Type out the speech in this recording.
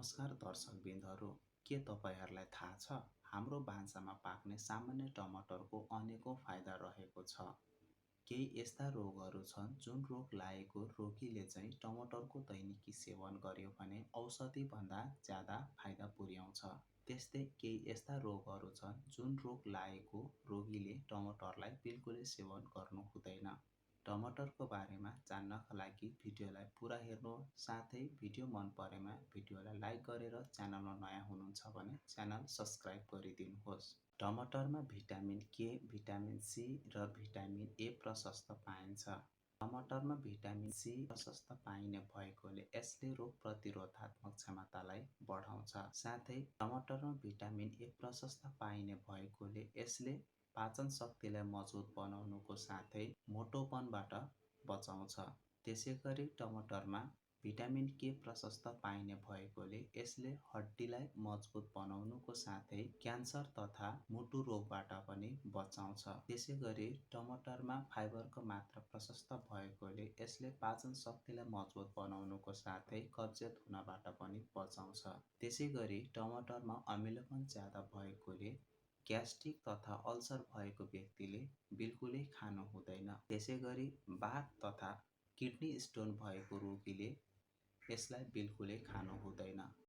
नमस्कार दर्शकवृन्दहरू, के तपाईँहरूलाई थाहा छ हाम्रो भान्सामा पाक्ने सामान्य टमाटरको अनेकौँ फाइदा रहेको छ। केही यस्ता रोगहरू छन् जुन रोग लागेको रोगीले चाहिँ टमाटरको दैनिकी सेवन गर्यो भने औषधिभन्दा ज्यादा फाइदा पुर्याउँछ। त्यस्तै केही यस्ता रोगहरू छन् जुन रोग लागेको रोगीले टमाटरलाई बिल्कुलै सेवन गर्नु हुँदैन। टमाटरको बारेमा जान्नका लागि भिडियोलाई पुरा हेर्नुहोस्, साथै भिडियो मन परेमा भिडियोलाई लाइक गरेर च्यानलमा नयाँ हुनुहुन्छ भने च्यानल सब्स्क्राइब गरिदिनुहोस्। टमाटरमा भिटामिन के, भिटामिन सी र भिटामिन ए प्रशस्त पाइन्छ। टमाटरमा भिटामिन सी प्रशस्त पाइने भएकोले यसले रोग प्रतिरोधात्मक क्षमतालाई बढाउँछ। साथै टमाटरमा भिटामिन ए प्रशस्त पाइने भएकोले यसले पाचन शक्तिलाई मजबुत बनाउनुको साथै मोटोपनबाट बचाउँछ। त्यसैगरी टमाटरमा भिटामिन के प्रशस्त पाइने भएकोले यसले हड्डीलाई मजबुत बनाउनुको साथै क्यान्सर तथा मुटु रोगबाट पनि बचाउँछ। त्यसैगरी टमाटरमा फाइबरको मात्रा प्रशस्त भएकोले यसले पाचन शक्तिलाई मजबुत बनाउनुको साथै कब्जियत हुनबाट पनि बचाउँछ। त्यसैगरी टमाटरमा अमिलोपन ज्यादा भएकोले ग्यास्ट्रिक तथा अल्सर भएको व्यक्तिले बिल्कुलै खानु हुँदैन। त्यसैगरी बाथ तथा किडनी स्टोन भएको रोगीले यसलाई बिल्कुलै खानु हुँदैन।